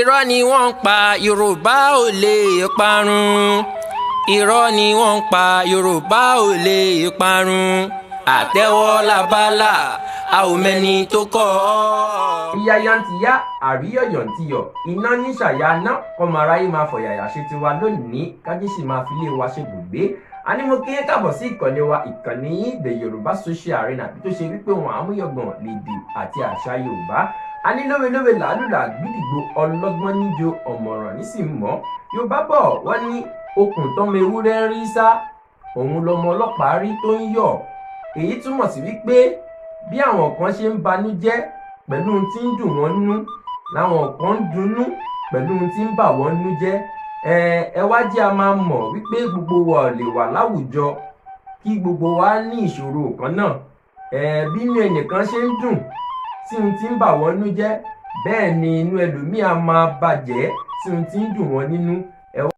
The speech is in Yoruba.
Irọ́ ni wọ́n ń pa, Yorùbá ò lè parun. Irọ́ ni wọ́n ń pa, Yorùbá ò lè parun. Àtẹ́wọ́ labálà, a ò mẹ́ni tó kọ́ ọ́. Ìyáyá ń ti yá, àríyànyàn ti yọ̀, iná ní ṣàyà ná, kọ́mọ aráyé máa fọ̀yàyà ṣe tiwa lónìí, kájí sì máa fi lé wa ṣe bùgbé. A ní mo kí yín káàbọ̀ sí ìkànnì wa, ìkànnì yín, The Yorùbá Social Arena, tó ṣe wípé wọn àmúyọ̀gàn lèdè àti àṣà Yorùbá. A ní lówelówe làálùlà gbídìgbò, ọlọ́gbọ́n níjo, ọ̀mọ̀ràn nísìmọ́. Yorùbá bọ̀, wọ́n ní okùn tọ́mọ ewúrẹ́ ń rí sá, òun lọmọ ọlọ́pàá rí tó ń yọ̀. Èyí túmọ̀ sí wípé bí àwọn kan ṣe ń banújẹ́ pẹ̀lú ohun tí ń dùn wọ́n nú, làwọn kan ń dunnú pẹ̀lú ohun tí ń bà wọ́n nú jẹ́. Ẹ wá jẹ́ a máa mọ̀ wípé gbogbo wa ò lè wà láwùjọ kí gbogbo wa ní ìṣòro kan náà. Bí inú ẹnìkan ṣe ń dùn sí ohun tí ń bà wọ́n nú jẹ́, bẹ́ẹ̀ ni inú ẹlòmíì á máa bàjẹ́ sí ohun tí ń dùn wọ́n nínú. Ẹ.